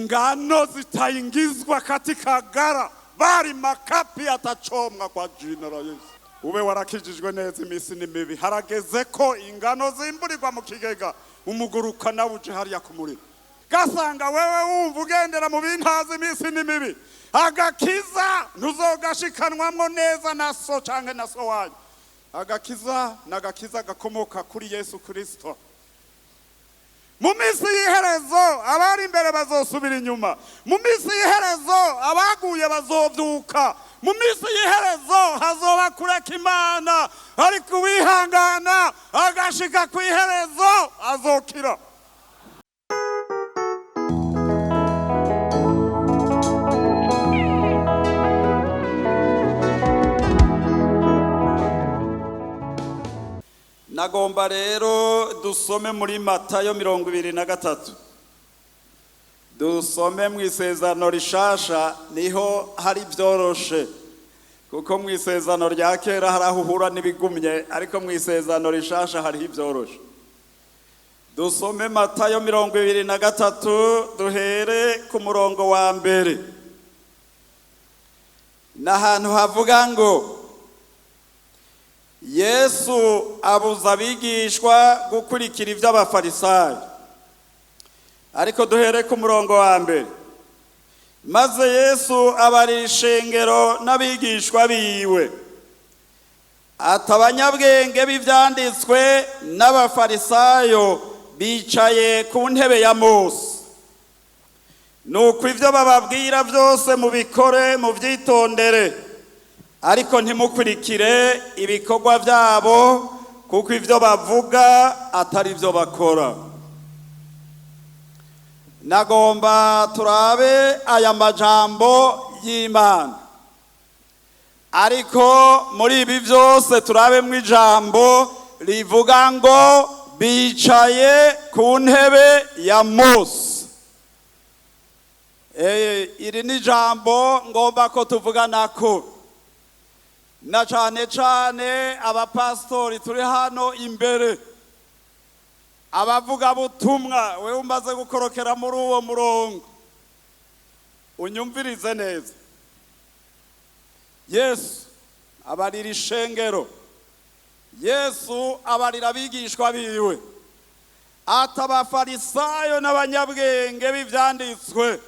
Ingano zitaingizwa katika gara, bali makapi yatachomwa kwa jina la Yesu. Ube warakijijwe neza, iminsi ni mibi. Harageze ko ingano zimburirwa mu kigega, umuguruka nawe uje hariya ku muriro. Gasanga wewe wumva ugendera mu bintazi, iminsi ni mibi. Agakiza ntuzogashikanwamwo neza na so canke na so wanyu. Agakiza ni agakiza gakomoka kuri Yesu Kristo. Mu minsi y'iherezo abari imbere bazosubira inyuma, mu minsi y'iherezo abaguye bazovyuka, mu minsi y'iherezo hazoba kureka Imana, ariko uwihangana agashika ku iherezo azokira. Nagomba rero dusome muri Matayo 23, dusome mu Isezerano Rishasha, niho hari byoroshe, kuko mu Isezerano rya Kera hari aho uhura n'ibigumye, ariko mu Isezerano Rishasha hariho ibyoroshe. Dusome Matayo 23, duhere ku murongo wa mbere. Ni ahantu havuga ngo Yesu abuza abigishwa gukurikira iby'Abafarisayo. Ariko duhere ku murongo wa mbere. Maze Yesu abarira ishengero n'abigishwa biwe, ati: "Abanyabwenge b'ibyanditswe n'Abafarisayo bicaye ku ntebe ya Mose. Nuko ibyo bababwira byose mubikore, mubyitondere, ariko ntimukurikire ibikorwa byabo, kuko ibyo bavuga atari byo bakora." Nagomba turabe aya majambo y'Imana, ariko muri ibi byose turabemo ijambo rivuga ngo bicaye ku ntebe ya Mose. Iri ni ijambo ngomba ko tuvugana ko na cane cane abapasitori turi hano imbere, abavugabutumwa. Wewe umaze gukorokera muri uwo murongo, unyumvirize neza. Yesu abarira ishengero, Yesu abarira abigishwa biwe, ati: "Abafarisayo n'abanyabwenge b'ivyanditswe,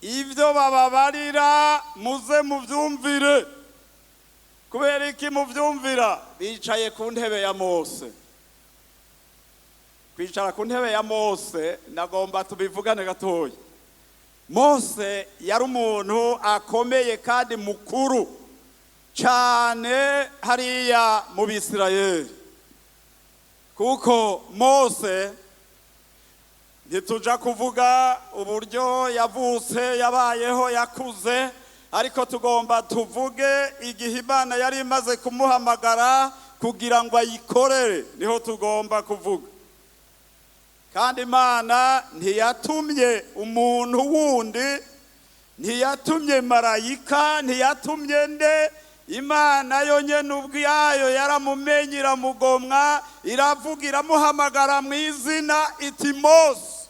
ibyo bababarira muze muvyumvire." Kubera iki muvyumvira? Bicaye ku ntebe ya Mose. Kwicara ku ntebe ya Mose, nagomba tubivugane gatoya. Mose yari umuntu akomeye kandi mukuru cyane hariya mu Bisirayeli, kuko Mose, ntituja kuvuga uburyo yavutse, yabayeho, yakuze, ariko tugomba tuvuge igihe Imana yari imaze kumuhamagara kugira ngo ayikorere, niho tugomba kuvuga. Kandi Imana ntiyatumye umuntu wundi, ntiyatumye marayika, ntiyatumye nde. Imana yonyine ubwayo yaramumenye, iramugomwa, iravuga, iramuhamagara mu izina, iti: "Mose,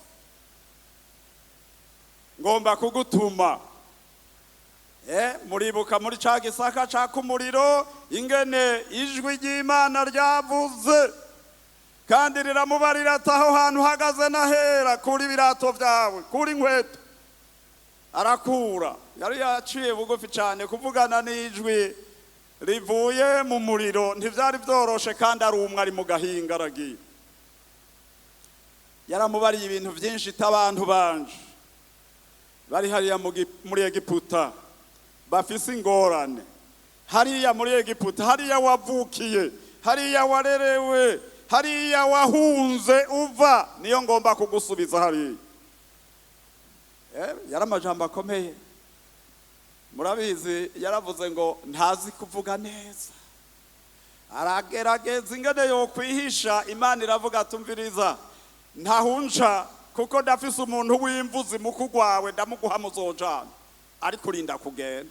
ngomba kugutuma." Muribuka muri ca gisaka caka umuriro ingene ijwi ry'Imana ryavuze kandi riramubarira ati: "Aho hantu uhagaze nahera, kuri ibirato byawe, kuri inkweto." Arakura. Yari yaciye bugufi cyane. Kuvugana n'ijwi rivuye mu muriro ntibyari byoroshe, kandi ari umwe, ari mu gahinga, aragiye. Yaramubariye ibintu byinshi, abantu banje bari hariya muri Egiputa bafise ingorane, hariya muri Egiputa, hariya wavukiye, hariya warerewe, hariya wahunze uva, niyo ngomba kugusubiza hariya. Yari amajambo akomeye. Murabizi, yaravuze ngo ntazi kuvuga neza, aragerageza ingene yokwihisha. Imana iravuga: "Tumviriza, ntahunca, kuko ndafise umuntu w'imvuzi mukuru wawe, ndamuguha, muzojana, ariko urinda kugenda."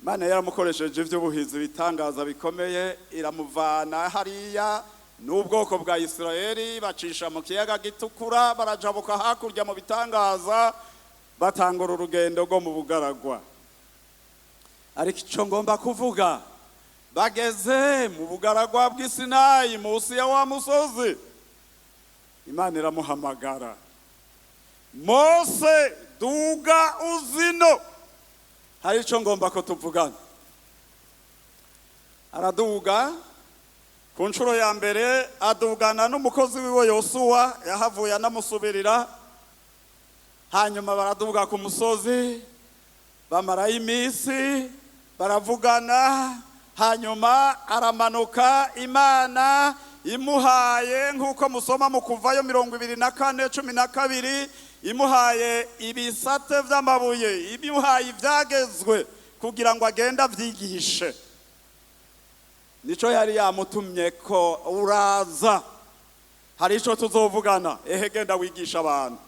Imana yaramukoresheje iby'ubuhizi, ibitangaza bikomeye, iramuvana hariya. N'ubwoko bwa Isirayeli bacisha mu kiyaga gitukura, barajabuka hakurya mu bitangaza, batangura urugendo rwo mu bugaragwa. Ariko icyo ngomba kuvuga, bageze mu bugaragwa bw'Isinayi, munsi ya wa musozi, Imana iramuhamagara: "Mose, duga uzino, hari icyo ngomba ko tuvugana." Araduga ku nshuro ya mbere, adugana n'umukozi wiwe Yosuwa, yahavuye anamusubirira. Hanyuma baraduga ku musozi, bamarayo iminsi, baravugana. Hanyuma aramanuka, Imana imuhaye, nk'uko musoma mu Kuvayo 24:12, imuhaye ibisate by'amabuye, imuhaye ibyagezwe kugira ngo agende abyigishe. Nico yari yamutumye ko uraza, hari ico tuzovugana. Ehe, genda wigisha abantu,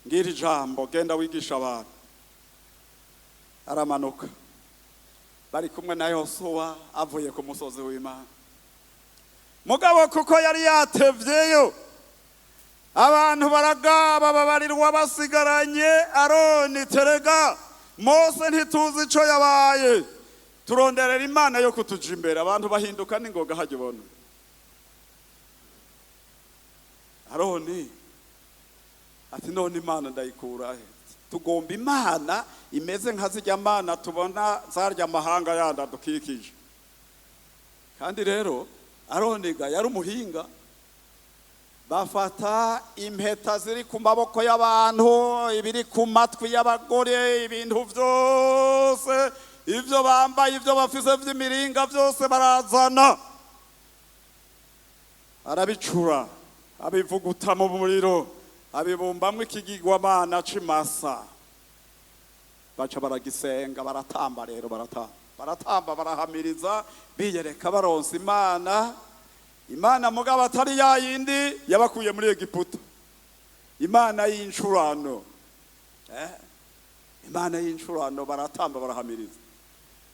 ngira ijambo, genda wigisha abantu. Aramanuka bari kumwe na Yosuwa, avuye ku musozi w'Imana. Mugabo kuko yari yatevyeyo, abantu baragaba, babarirwa basigaranye Aroni: "Terega Mose ntituzi ico yabaye, turonderera Imana yo kutuja imbere." Abantu bahinduka n'ingoga hajya ubona. Aroni ati: "None Imana ndayikura he? Tugomba Imana imeze nka zirya mana tubona zarya amahanga yandi adukikije." Kandi rero Aroni ga yari umuhinga. Bafata impeta ziri ku maboko y'abantu, ibiri ku matwi y'abagore, ibintu byose, ibyo bambaye, ibyo bafise by'imiringa byose barazana. Arabicura, abivuguta mu muriro, abibumbamwo ikigirwamana c'imasa. Baca baragisenga, baratamba. Rero baratamba, baratamba, barahamiriza, biyereka baronsa Imana. Imana mugabo atari ya yindi yabakuye muri Egiputa, imana y'incurano, imana y'incurano. Baratamba, barahamiriza,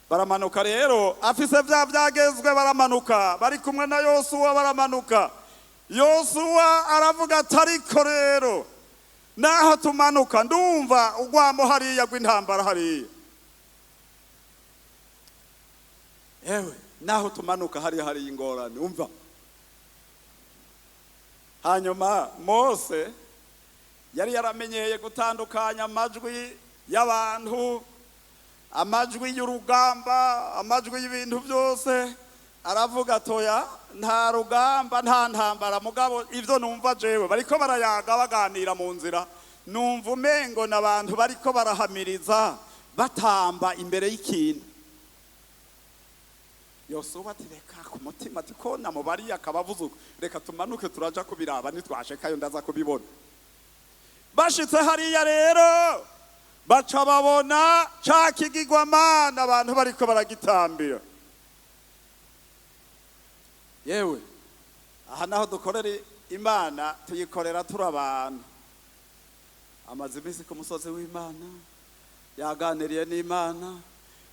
baramanuka. Rero afise vya vyagezwe, baramanuka bari kumwe na Yosuwa. Baramanuka, Yosuwa aravuga ati: "Ariko rero naho tumanuka, ndumva urwamo hariya rw'intambara hariya. Ewe, naho tumanuka hariya hariya ingorane, umva." Hanyuma Mose yari yaramenyeye gutandukanya amajwi y'abantu, amajwi y'urugamba, amajwi y'ibintu byose. Aravuga: "Toya, nta rugamba, nta ntambara, mugabo ibyo numva jewe, bariko barayaga, baganira mu nzira, numva umengo n'abantu bariko barahamiriza, batamba imbere y'ikintu." Yosuwa ati: "Reka," ku mutima ati: "Ko namubariye akaba avuze uko, reka tumanuke, turaja kubiraba, nitwashekayo ndaza kubibona." Bashitse hariya rero, baca babona ca kigirwamana, abantu bariko baragitambira. Yewe, aha naho dukorera Imana, tuyikorera turi abantu. Amaze iminsi ku musozi w'Imana, yaganiriye n'Imana,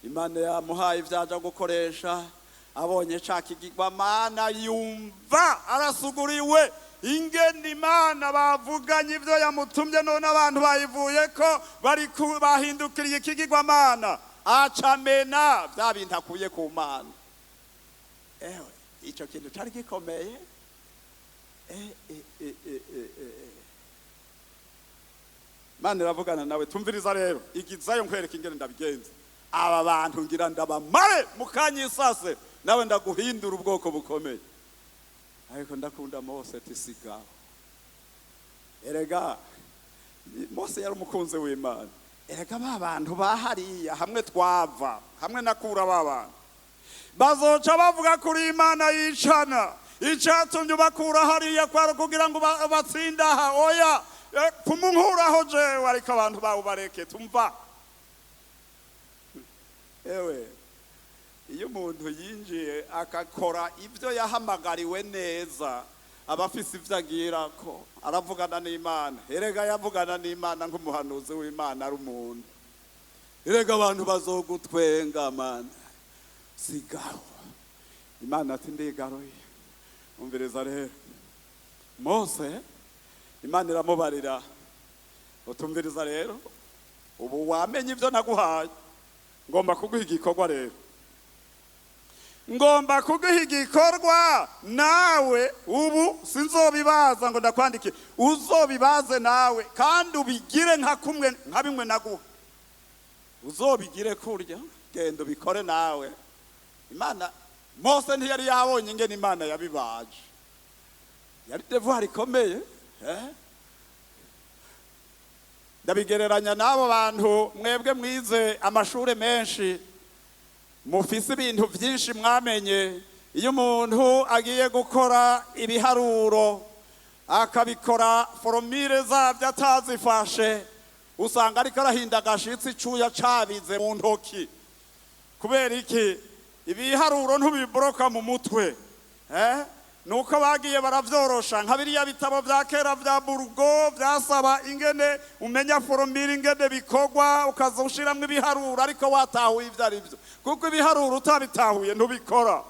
Imana yamuhaye ibyo aja gukoresha. Abonye ca kigirwamana, yumva arasuguriwe ingene Imana bavuganye ibyo yamutumye, none abantu bayivuye ko bari bahindukiriye ikigirwamana. Acamena bya bintu akuye ku Mana. Ewe, icyo kintu cari gikomeye. Imana iravugana nawe: "Tumviriza rero, igizayo nkwereka ingene ndabigenza. Aba bantu ngira ndabamare mukanyisase, nawe ndaguhindura ubwoko bukomeye." Ariko ndakunda Mose, tisigaho. Erega Mose yari umukunzi w'Imana. "Erega ba bantu bahariya hamwe twava, hamwe nakura, ba bantu bazoca bavuga kuri Imana yicana. Icatumye ubakura hariya kwari kugira ngo batsinde aha. Oya, pfuma unkuraho jewe, ariko abantu bawe bareke." Tumva ewe, iyo umuntu yinjiye akakora ibyo yahamagariwe neza, aba afise ibyo agira ko aravugana n'Imana. Erega yavugana n'Imana nk'umuhanuzi w'Imana ari umuntu. "Erega abantu bazogutwenga, Mana, sigaho." Imana ati: "Ndigaruye." Umviriza rero, Mose Imana iramubarira, utumviriza rero, ubu wamenye ibyo naguhaye, ngomba kuguha igikorwa rero, ngomba kuguha igikorwa nawe. Ubu sinzobibaza ngo ndakwandike, uzobibaze nawe kandi ubigire nka kumwe, nka bimwe naguha, uzobigire kurya, genda ubikore nawe. Imana, Mose ntiyari yabonye ingene Imana yabibaje, yari devoir ikomeye, eh? Ndabigereranya n'abo bantu mwebwe mwize amashuri menshi, mufise ibintu byinshi mwamenye. Iyo umuntu agiye gukora ibiharuro akabikora formule zabyo atazifashe, usanga ariko arahinda agashitsi icuya cabize mu ntoki. Kubera iki? Ibiharuro ntubiboroka mu mutwe, eh? Nuko bagiye baravyorosha, nka biriya bitabo vya kera vya Burugo vyasaba ingene umenya formule, ingene bikorwa, ukaza ushiramwo ibiharuro ariko watahuye ivyo ari vyo, kuko ibiharuro utabitahuye ntubikora.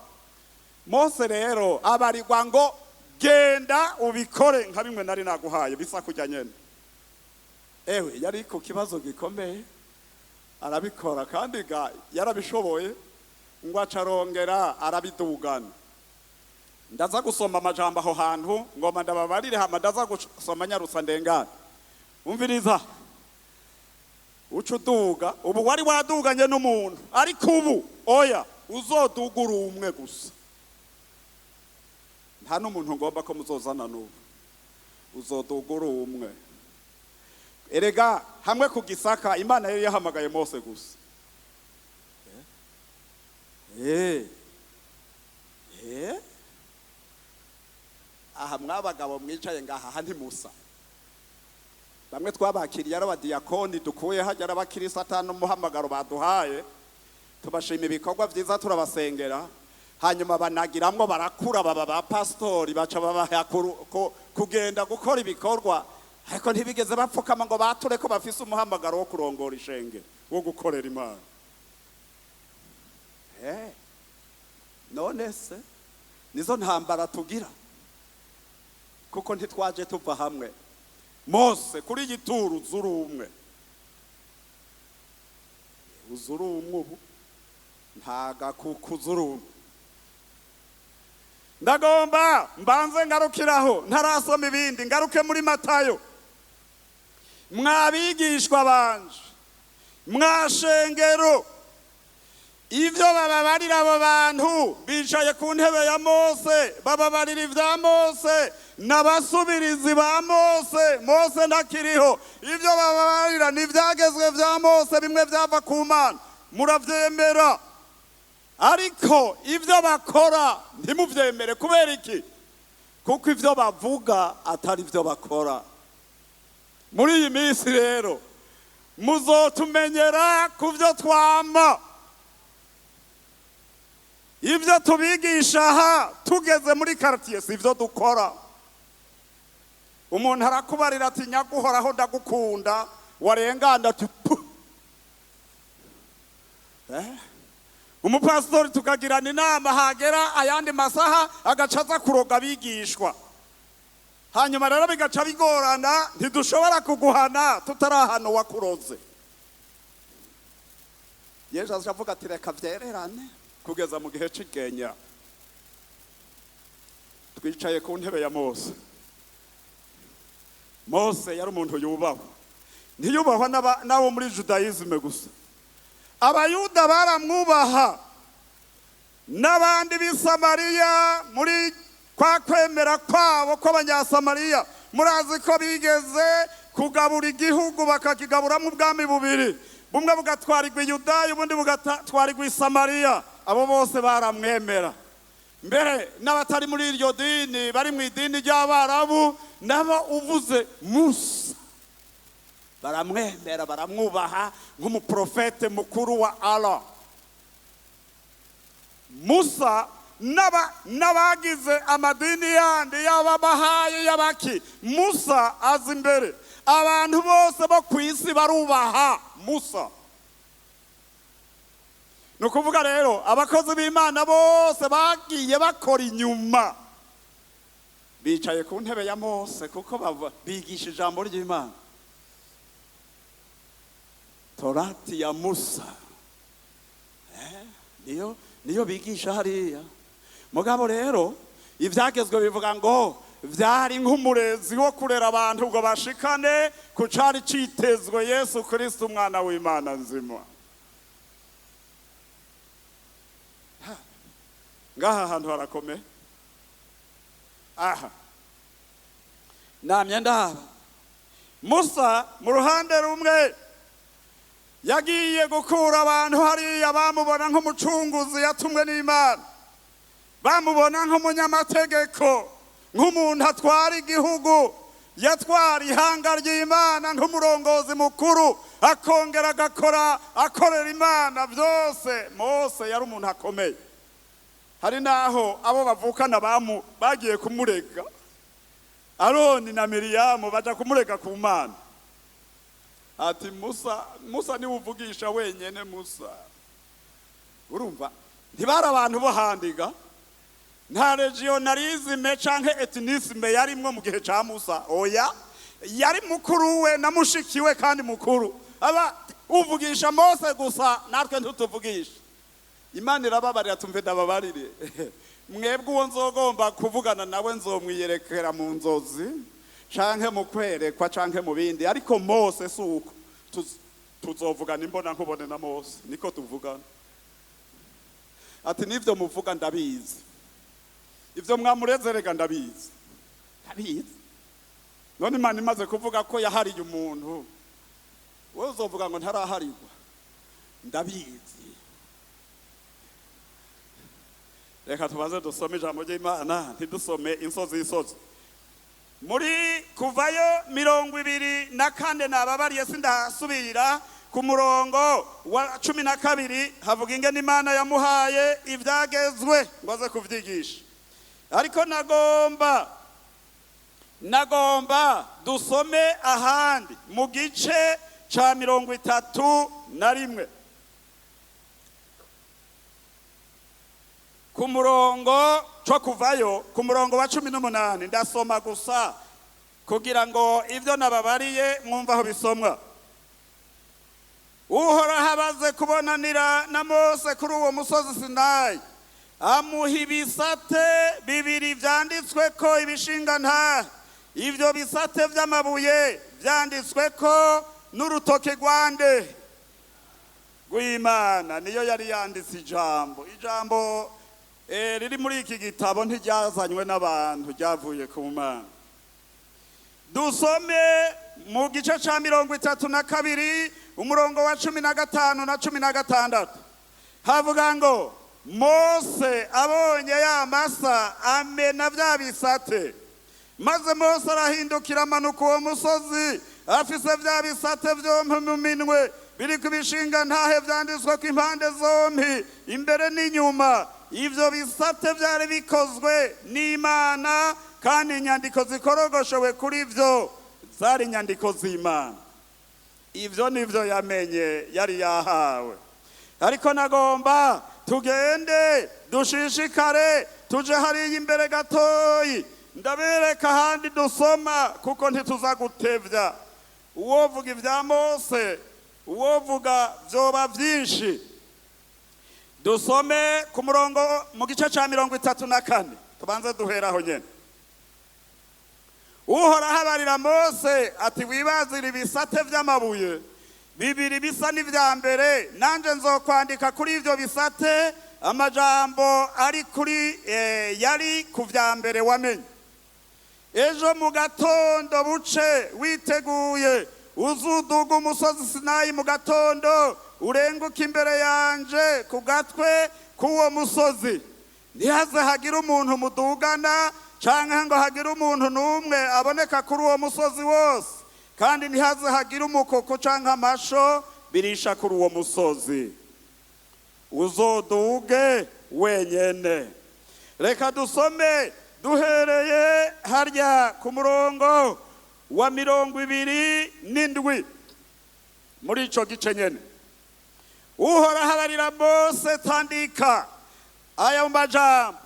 Mose rero abarirwa ngo genda ubikore nka bimwe nari naguhaye, bisa kujya nyene. Ewe, yari ku kibazo gikomeye, arabikora kandi ga yarabishoboye, ngo acarongera arabidugana. Ndaza gusoma amajambo aho hantu, ngoma ndababarire, hama ndaza gusoma nyarutsa ndengane. Umviriza, uca uduga. Ubu wari waduganye n'umuntu, ariko ubu oya, uzodugura umwe gusa. Nta n'umuntu ngomba ko muzozana n'ubu, uzodugura umwe. Erega hamwe ku gisaka Imana yari yahamagaye Mose gusa. Eh eh, aha mwabagabo mwicaye ngaha, aha ntimusa. Bamwe twabakiriye ari abadiyakoni dukuye hajya, ari abakirisi atanu umuhamagaro baduhaye, tubashima ibikorwa byiza, turabasengera, hanyuma banagiramwo barakura, baba ba pasitori, baca babaha kugenda gukora ibikorwa, ariko ntibigeze bapfukama ngo bature ko bafise umuhamagaro wo kurongora ishengero, wo gukorera Imana. None se nizo ntambara tugira, kuko ntitwaje tuva hamwe. Mose kuri gituru uzuri umwe, uzuri umwe, ubu nta gakuku, uzuri umwe. Ndagomba mbanze ngarukiraho, ntarasoma ibindi, ngaruke muri Matayo. Mwabigishwa banje, mwashengero, ivyo bababarira abo bantu bicaye ku ntebe ya Mose, bababarira ivya Mose n'abasubirizi ba Mose. Mose ntakiriho. Ivyo bababarira ni ivyagezwe vya Mose, bimwe vyava ku Mana, muravyemera, ariko ivyo bakora ntimuvyemere. Kubera iki? Kuko ivyo bavuga atari ivyo bakora. Muri iyi minsi rero muzotumenyera ku vyo twama. Ibyo tubigisha aha tugeze muri quartier si ibyo dukora. Umuntu arakubarira ati nyaguhoraho ndagukunda, warengana ati pu. Eh? Umupasitori tukagirana inama, hagera ayandi masaha agaca aza kuroga abigishwa, hanyuma rero bigaca bigorana, ntidushobora kuguhana tutarahana uwakuroze. Yesu aza avuga ati reka vyererane kugeza mu gihe c'igenya. Twicaye ku ntebe ya Mose. Mose yari umuntu yubahwa, ntiyubahwa n'abo muri judaïsme gusa, Abayuda baramwubaha, n'abandi b'i Samariya muri kwa kwemera kwabo kw'Abanyasamariya. Murazi ko bigeze kugabura igihugu, bakakigaburamo ubwami bubiri, bumwe bugatwarirwa i Yudaya, ubundi bugatwarirwa i Samariya. Abo bose baramwemera, mbere n'abatari muri iryo dini, bari mu idini ry'Abarabu, nabo uvuze Musa baramwemera, baramwubaha nk'umuprofete mukuru wa Allah. Musa n'abagize amadini yandi, y'ababahaye, y'abaki, Musa aza imbere. Abantu bose bo ku isi barubaha Musa. Ni ukuvuga rero abakozi b'Imana bose bagiye bakora inyuma. Bicaye ku ntebe ya Mose kuko bigisha ijambo ry'Imana, Torati ya Musa. Niyo bigisha hariya. Mugabo rero ibyagezwe bivuga ngo byari nk'umurezi wo kurera abantu ngo bashikane ku cari citezwe, Yesu Kristo, umwana w'Imana nzima. Ha, ngaha hantu harakomeye. Aha namye ndaba Musa mu ruhande rumwe yagiye gukura abantu hariya bamubona nk'umucunguzi yatumwe n'Imana, bamubona nk'umunyamategeko, nk'umuntu atwara igihugu, yatwara ihanga ry'Imana nk'umurongozi mukuru, akongera agakora akorera Imana byose. Mose yari umuntu akomeye. Hari n'aho abo bavukana bagiye kumurega, Aroni na Miriyamu baja kumurega ku Mana, ati: "Musa, Musa niwe uvugisha wenyene." Musa, urumva ntibari abantu bo handiga, nta régionalisme canke ethnisme yarimwo mu gihe ca Musa. Oya, yari mukuru we na mushiki we kandi mukuru. Aba uvugisha Mose gusa, natwe ntituvugisha. Imana irababarira, tumve ndababarire mwebwe, uwo nzogomba kuvugana nawe nzomwiyerekera mu nzozi canke mu kwerekwa canke mu bindi, ariko Mose si uko. Tuzovugana imbona nkubone na Mose, niko tuvugana. Ati: "Nivyo muvuga ndabizi, ivyo mwamureze rega ndabizi, ndabizi." None Imana imaze kuvuga ko yahariye umuntu, wowe uzovuga ngo ntaraharirwa? Ndabizi. Reka tubaze dusome ijambo ry'Imana, ntidusome insozi y'insozi. Muri Kuvayo 24, nababariye sindasubira, ku murongo wa 12 havuga ingene Imana yamuhaye ibyagezwe ngo aze kuvyigisha. Ariko nagomba dusome ahandi mu gice ca 31 ku murongo co Kuvayo, ku murongo wa 18. Ndasoma gusa kugira ngo ibyo nababariye mwumve aho bisomwa. Uhoraho abaze kubonanira na Mose kuri uwo musozi Sinayi, amuha ibisate bibiri vyanditswe ko ibishingantahe. Ivyo bisate vy'amabuye vyanditswe ko n'urutoke rwande? Rw'Imana. Niyo yari yanditse ijambo. Ijambo riri muri iki gitabo ntiryazanywe n'abantu, ryavuye ku Mana. Dusome mu gice ca 32, umurongo wa 15 na 16. Havuga ngo: "Mose abonye ya masa, amena vya bisate. Maze Mose arahindukira, amanuka uwo musozi afise vya bisate vyompi mu minwe, biriko ibishingantahe vyanditswe ku impande zompi, imbere n'inyuma. Ivyo bisate vyari bikozwe n'Imana, kandi inyandiko zikorogoshewe kuri vyo zari inyandiko z'Imana." Ivyo nivyo yamenye yari yahawe. Ariko nagomba tugende dushishikare, tuje hariya imbere gatoyi, ndabereka ahandi dusoma, kuko ntituza gutevya. Uwovuga ibya Mose, uwovuga vyoba vyinshi. Dusome ku murongo mu gice ca 34, tubanze duheraho nyene. Uhoraho abarira Mose ati: "Wibazire ibisate vy'amabuye bibiri bisa n'ivya mbere, nanje nzokwandika kuri ivyo bisate amajambo ari kuri yari ku vya mbere wamenye. Ejo mu gatondo buce witeguye, uzuduga umusozi Sinayi mu gatondo, urenguke imbere yanje ku gatwe k'uwo musozi. Ntihaze hagire umuntu mudugana, canke ngo hagire umuntu n'umwe aboneka kuri uwo musozi wose, kandi ntihaze hagire umukoko canke amasho birisha kuri uwo musozi. Uzoduge wenyene." Reka dusome duhereye harya ku murongo wa 27 muri ico gice nyene. Uhoraho abarira Mose: "Tandika aya majambo."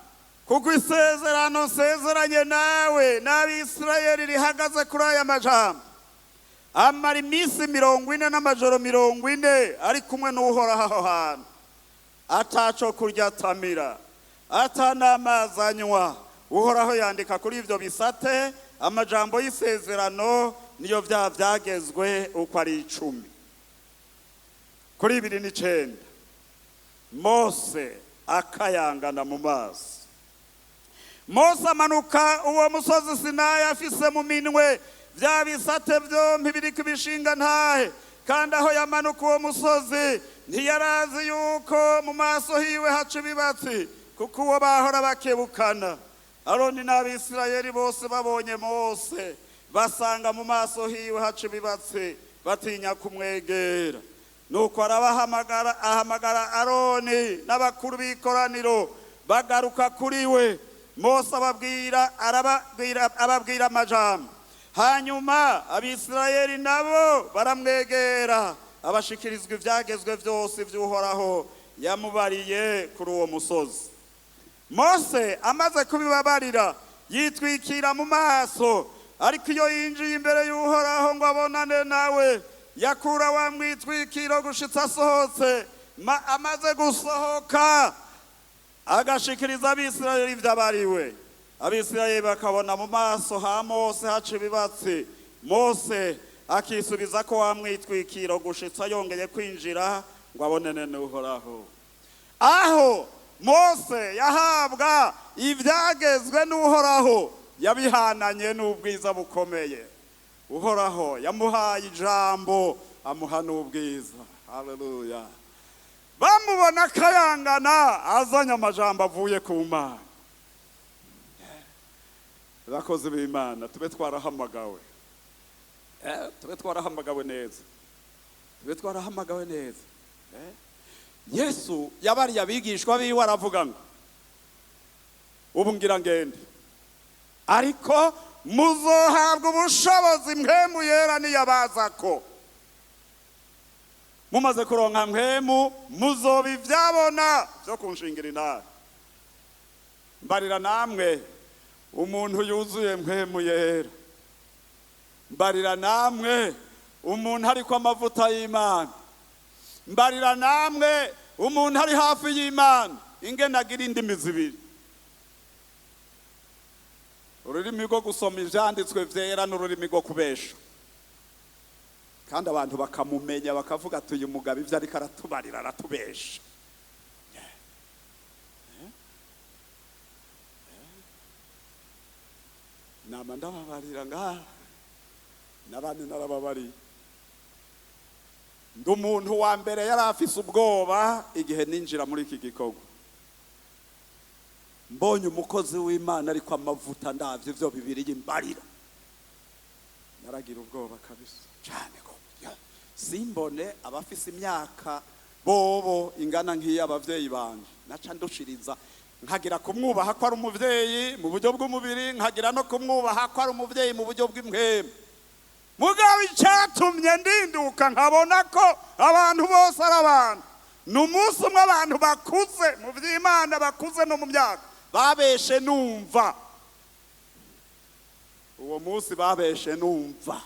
Kuko isezerano nsezeranye nawe n'Abisirayeli rihagaze kuri aya majambo. Amara iminsi 40 n'amajoro 40 ari kumwe n'Uhoraho aho hantu, ataco kurya atamira, ata n'amazi anywa. Uhoraho yandika kuri ivyo bisate amajambo y'isezerano, niyo vya vyagezwe uko ari 10. Kuri 29, Mose akayangana mu maso. Mose amanuka uwo musozi Sinayi afise mu minwe vya bisate vyompi biriko ibishinga ntahe. Kandi aho yamanuka uwo musozi, ntiyarazi yuko mu maso hiwe haca ibibatsi, kuko uwo bahora bakebukana. Aroni n'Abisirayeli bose babonye Mose, basanga mu maso hiwe haca ibibatsi, batinya kumwegera. Nuko arabahamagara, ahamagara Aroni n'abakuru b'ikoraniro, bagaruka kuri we. Mose ababwira, arababwira, ababwira amajambo. Hanyuma Abisirayeli nabo baramwegera, abashikirizwa ivyagezwe vyose vy'Uhoraho yamubariye kuri uwo musozi. Mose amaze kubibabarira, yitwikira mu maso. Ariko iyo yinjiye imbere y'Uhoraho ngo abonane nawe, yakura wa mwitwikiro gushitsa asohotse. Amaze gusohoka, agashikiriza Abisirayeli ivyo abariwe. Abisirayeli bakabona mu maso ha Mose haca ibibatsi. Mose akisubiza ko wa mwitwikiro gushitsa yongeye kwinjira ngo abonene n'Uhoraho. Aho Mose yahabwa ivyagezwe n'Uhoraho, yabihananye n'ubwiza bukomeye. Uhoraho yamuhaye ijambo, amuha n'ubwiza. Haleluya! Bamubona akayangana, azanye amajambo avuye ku Mana. Abakozi b'Imana, tube twarahamagawe, tube twarahamagawe neza, tube twarahamagawe neza. Yesu yabariye abigishwa biwe, aravuga ngo: "Ubu ngira ngende, ariko muzohabwa ubushobozi Mpwemu Yera niyabazako. Mumaze kuronka Mpwemu, muzoba ivyabona vyo kunshingira intahe." Mbarira namwe umuntu yuzuye Mpwemu Yera, mbarira namwe umuntu ariko amavuta y'Imana, mbarira namwe umuntu ari hafi y'Imana, ingene agira indimi zibiri: ururimi rwo gusoma ivyanditswe vyera n'ururimi rwo kubesha. Kandi abantu bakamumenya, bakavuga ati: "Uyu mugabo ivyo ariko aratubarira, aratubesha." Nama ndababarira ngaha n'abandi, narababariye. Ndi umuntu wa mbere yari afise ubwoba igihe ninjira muri iki gikorwa. Mbonye umukozi w'Imana ariko amavuta, ndavye ivyo bibiri imbarira, naragira ubwoba kabisa cyane ko simbone abafise imyaka bobo ingana nk'iy'abavyeyi banje. Naca ndushiriza, nkagira kumwubaha ko ari umuvyeyi mu buryo bw'umubiri, nkagira no kumwubaha ko ari umuvyeyi mu buryo bw'impwemu. Mugabo icyatumye ndinduka nkabona ko abantu bose ari abantu, ni umunsi umwe abantu bakuze mu by'Imana, bakuze no mu myaka, babeshe numva. Uwo munsi babeshe numva,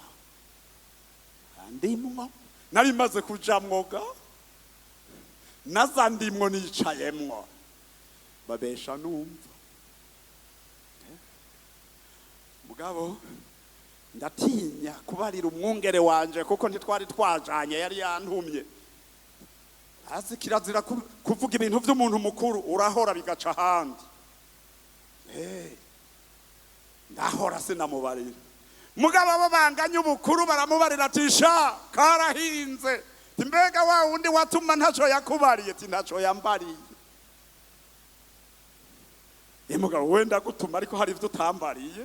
ndimwo, nari maze kujamwo ga naza ndimwo, nicayemwo, babesha numva. Mugabo ndatinya kubarira umwungere wanje, kuko ntitwari twajanye, yari yantumye. Azi kirazira kuvuga ibintu by'umuntu mukuru, urahora bigaca ahandi. Ndahora, sinamubarira. Mugabo abo banganye ubukuru baramubarira, ati: "Sha, karahinze." Ati: "Mbega wa wundi watuma ntaco yakubariye?" Ati: "Ntaco yambariye." Mugabo wenda gutuma, ariko hari ibyo utambariye.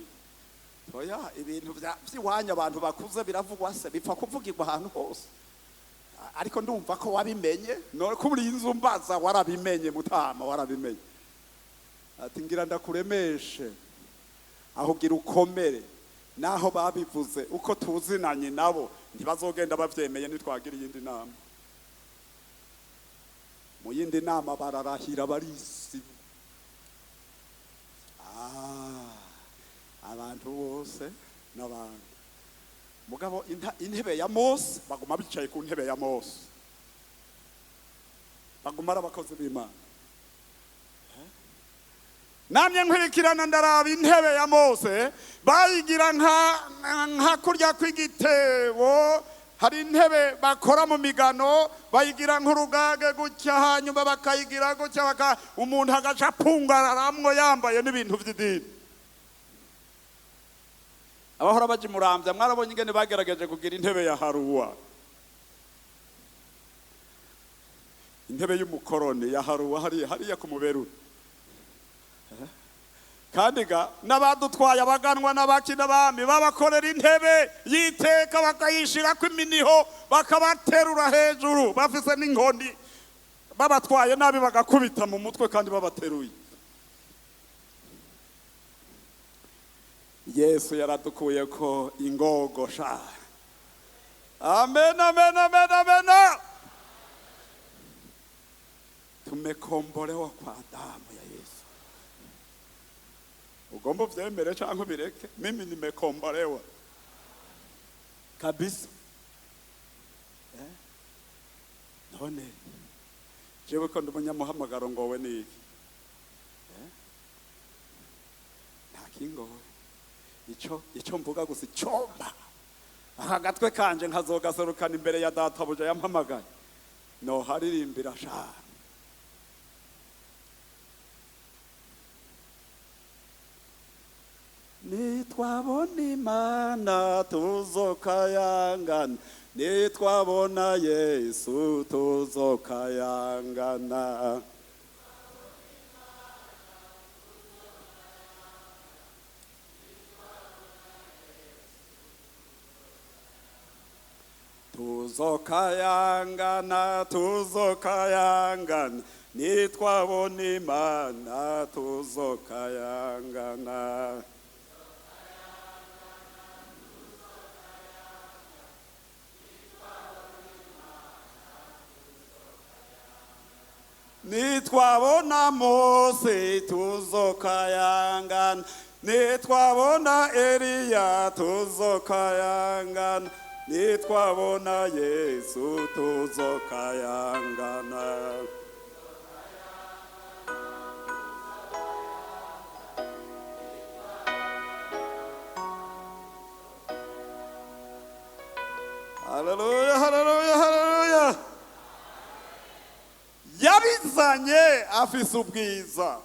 Oya, ibintu vy'iwanyu abantu bakuze biravugwa se, bipfa kuvugirwa ahantu hose. Ariko ndumva ko wabimenye, no ko uri inzu mbaza, warabimenye mutama, warabimenye. Ati: "Ngira ndakuremeshe, aho ugira ukomere, naho babivuze uko tuzinanye nabo, ntibazogenda bavyemeye. Nitwagira iyindi nama, mu yindi nama bararahira, barisiba." Ah, abantu bose n'abantu mugabo intebe ya Mose, baguma bicaye ku ntebe ya Mose, baguma ari abakozi b'Imana. Namye nkurikirana, ndaraba intebe ya Mose, bayigira nka kurya kw'igitebo. Hari intebe bakora mu migano, bayigira nk'urugage gutya, hanyuma bakayigira gutya, umuntu agaca apungararamwo yambaye n'ibintu by'idini. Abahora baja iMuramvya mwarabonye ingene bagerageje kugira intebe ya haruwa, intebe y'umukoroni ya haruwa, hariya hariya ku Muberure. Kandi ga n'abadutwaye, abaganwa n'abaki n'abami, babakorera intebe y'iteka, bakayishirako iminiho, bakabaterura hejuru bafise n'inkoni, babatwaye nabi bagakubita mu mutwe kandi babateruye. Yesu yaradukuye ko ingogosha. Amen, amen, amen, amen. Tumekombolewa kwa damu ya Yesu. Ugomba uvyemere canke ubireke, mimi nimekombolewa kabisa. Eh? None jewe ko ndi umunyamuhamagaro, ngowe niki? Eh? Nta kingowe. Ico mvuga gusa, icomba aka gatwe kanje nkazogaserukana imbere ya databuja yampamagaye, noharirimbira sha. Nitwabona Imana tuzokayangana, nitwabona Yesu tuzokayangana. Tuzokayangana, tuzokayangana, nitwabona Imana tuzokayangana. Nitwabona Mose tuzokayangana, nitwabona Eliya tuzokayangana, nitwabona Yesu tuzokayangana. Haleluya, haleluya, haleluya! Yabizanye afise ubwiza.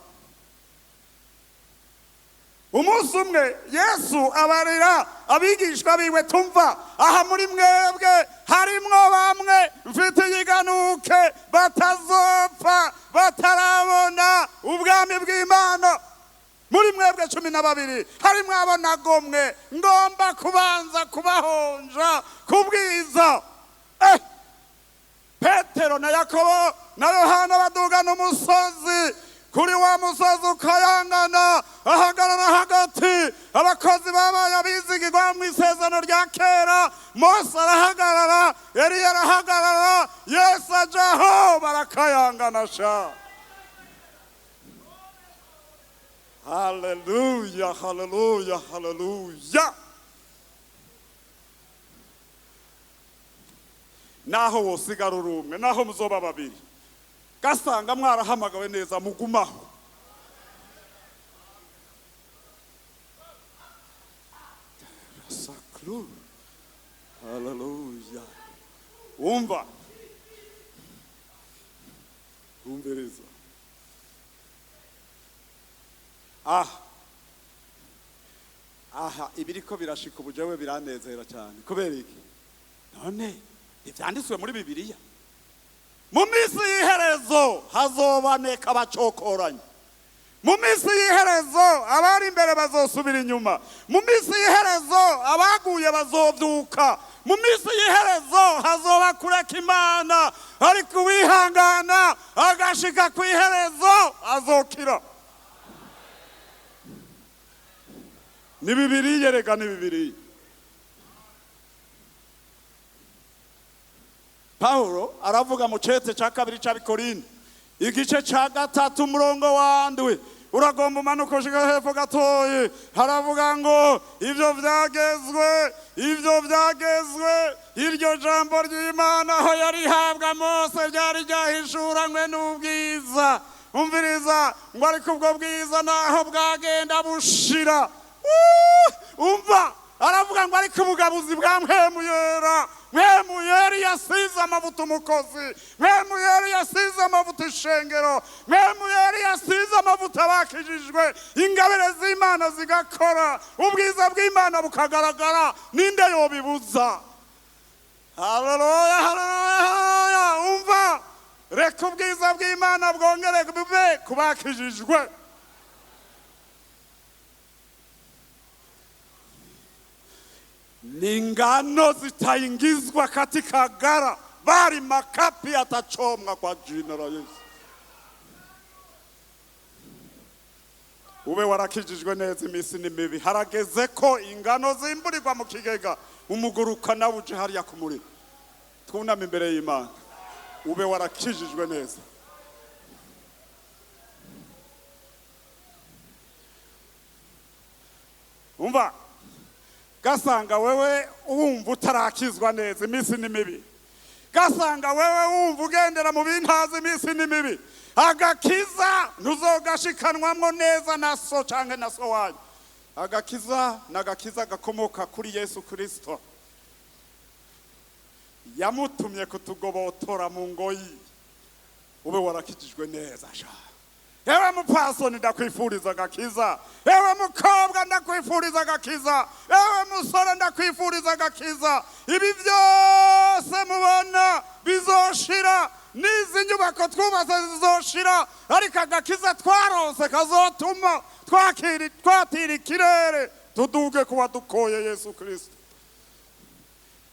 Umunsi umwe Yesu abarira abigishwa biwe: "Tumva aha, muri mwebwe harimwo bamwe mfite iyiganuke batazopfa batarabona ubwami bw'Imana. Muri mwebwe 12 harimwo abo nagomwe, ngomba kubanza kubahonja ku bwiza." Petero na Yakobo na Yohana badugana umusozi, kuri wa musozi ukayangana, ahagarara hagati. Abakozi babaye abizigirwa mu isezerano rya kera, Mose arahagarara, Eliya arahagarara, Yesu ajaho, barakayangana sha. Haleluya, haleluya, haleluya! Naho wosigara uri umwe, naho muzoba babiri, gasanga mwarahamagawe neza, mugumaho. Sakru, haleluya! Umva, umviriza aha. Aha ibiriko birashika ubu jewe biranezera cyane. Kubera iki? None ntivyanditswe muri Bibiliya: mu minsi y'iherezo hazoboneka abacokoranyi, mu minsi y'iherezo abari imbere bazosubira inyuma, mu minsi y'iherezo abaguye bazovyuka, mu minsi y'iherezo hazoba kureka Imana, ariko uwihangana agashika ku iherezo azokira. Ni Bibiliya rega, ni Bibiliya. Pawulo aravuga mu cete cya kabiri cy'Abikorinto, igice cya 3, umurongo wa 7. Uragomba umanuka ushika hepfo gatoyi, haravuga ngo ibyo byagezwe, ibyo byagezwe. Iryo jambo ry'Imana aho yarihabwa Mose ryari ryahishuranywe n'ubwiza. Umviriza ngo ariko ubwo bwiza naho bwagenda bushira. Umva, aravuga ngo ariko ubugabuzi bwa Mpwemu Yera, Mpwemu Yera yasize amavuta umukozi, Mpwemu Yera yasize amavuta ishengero, Mpwemu Yera yasize amavuta abakijijwe, ingabire z'Imana zigakora, ubwiza bw'Imana bukagaragara, ninde yobibuza? Haleluya, haleluya, haleluya. Umva, reka ubwiza bw'Imana bwongere bube ku bakijijwe. Ni ngano zitaingizwa katika gara, bali makapi yatachomwa kwa jina la Yesu. Ube warakijijwe neza, iminsi ni mibi. Harageze ko ingano zimburirwa mu kigega, umuguruka nawe uje hariya ku muriro. Twuname imbere y'Imana. Ube warakijijwe neza. Umva, gasanga wewe wumva utarakizwa neza, iminsi ni mibi. Gasanga wewe wumva ugendera mu bintazi, iminsi ni mibi. Agakiza ntuzogashikanwamwo neza na so canke na so wanyu. Agakiza n'agakiza gakomoka kuri Yesu Kristo. Yamutumye kutugobotora mu ngoyi. Ube warakijijwe neza sha. Ewe mupfasoni, ndakwifuriza agakiza. Ewe mukobwa, ndakwifuriza agakiza. Ewe musore, ndakwifuriza agakiza. Ibi byose mubona bizoshira, n'izi nyubako twubatse zizoshira, ariko agakiza twaronse kazotuma twatira ikirere, tuduge kuba dukoye Yesu Kristo.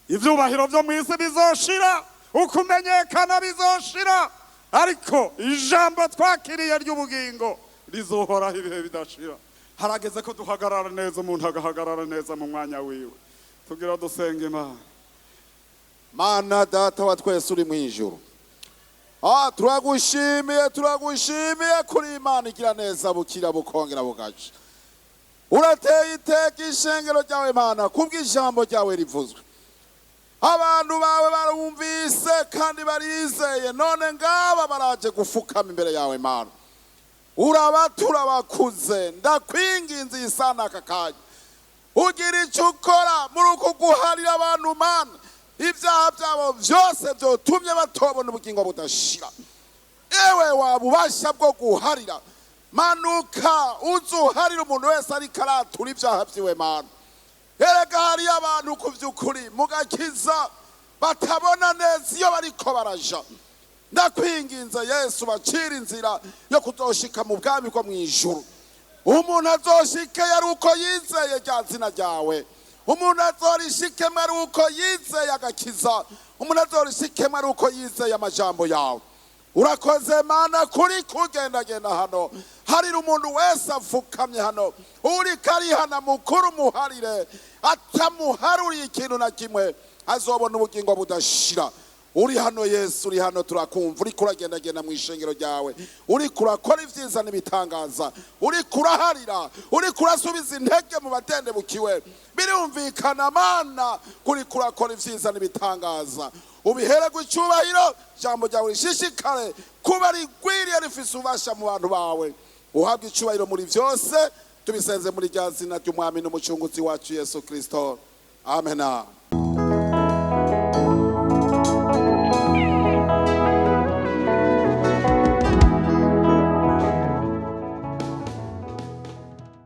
Ivyubahiro vyo mw'isi bizoshira, ukumenyekana bizoshira, ariko ijambo twakiriye ry'ubugingo rizohoraho ibihe bidashira. Harageze ko duhagarara neza, umuntu agahagarara neza mu mwanya wiwe. Tugira dusenga Imana. Mana Data wa twese uri mu ijuru, turagushimiye, turagushimiye kuri Imana igira neza, bukira bukongera bugaca. Urateye iteka ishengero ryawe Mana, kubw'ijambo ryawe rivuzwe. Abantu bawe barumvise kandi barizeye, none ngaba baraje gufukama imbere yawe Mana. Urabatura bakuze, ndakwinginze iyi sana aka kanya ugira icyo ukora muri uku guharira abantu Mana, ibyaha byabo byose byotumye batobona ubugingo budashira. Ewe waba ubasha bwo guharira, manuka uzuharira umuntu wese ariko aratura ibyaha byiwe Mana. Erega hariyo abantu ku by'ukuri mu gakiza batabona neza iyo bariko baraja. Ndakwinginze Yesu, bacira inzira yo kuzoshika mu bwami bwo mu ijuru. Umuntu azoshike yari uko yizeye rya zina ryawe. Umuntu azorishikemo ari uko yizeye agakiza. Umuntu azorishikemo ari uko yizeye amajambo yawe. Urakoze Mana kuri kugendagenda hano. Harira umuntu wese afukamye hano, uriko arihana mukuru muharire, atamuharuriye ikintu na kimwe, azobona ubugingo budashira. Uri hano Yesu, uri hano, turakumva. Uriko uragendagenda mu ishengero ryawe, uriko urakora ibyiza n'ibitangaza, uriko uraharira, uriko urasubiza intege mu batendebukiwe. Birumvikana Mana uriko urakora ibyiza n'ibitangaza. Ubihererwe icyubahiro, ijambo ryawe rishishikare kuba rigwiriye, rifise ububasha mu bantu bawe. Uhabwe icyubahiro muri byose, tubisenze muri rya zina ry'Umwami n'Umucunguzi wacu Yesu Kristo. Amena.